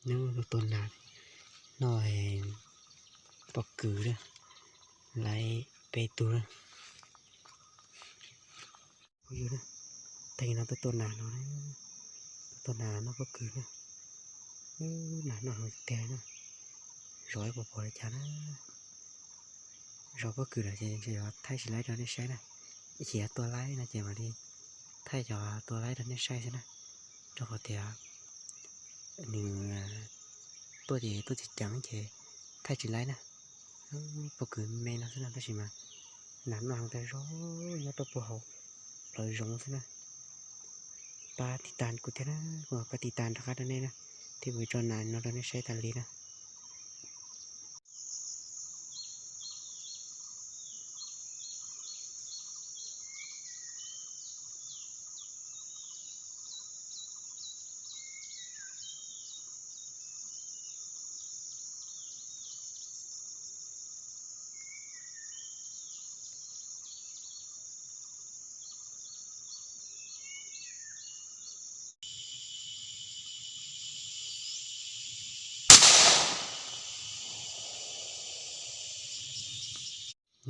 Nub tuaj tua nas noj pob kws na, lawv peb tug na. Tag kis no tuaj tua nas no, tuaj tua nas noj pob kws na. Nas noj heev tiag na. Zov ib puas pom li cas na. Zov pob kws lawm ces ntshe yuav thaij tsis laib rau nej saib na. Ib chim tua laib no ces mam li thaij cov tua laib rau nej saib xwb na. Rau qhov tias nws tuaj ces tuaj tsis ceev ces thaij tsis laib na. Pob kws me no xwb na tab sis mas nas noj heev tag zog nyob rau puag hauv plawv zoov xwb na. Pab tiv tas kuv thiab na, kuv pab tiv tas rov qab rau nej na, thiab kuv tso nas no rau nej saib tas li na.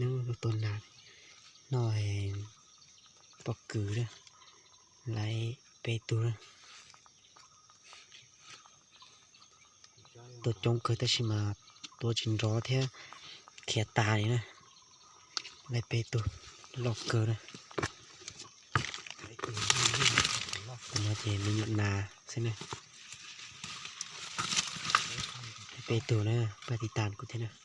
Nub tuaj tua nas noj pob kws na, lawv peb tug na. Tua coob kawg tab sis mas tua tsis nrov thiab khiav tas li na. Lawv peb tug loj kawg na. Tus no ces me nyuam nas xwb na. Peb tug na, pab tiv tas kuv thiab na.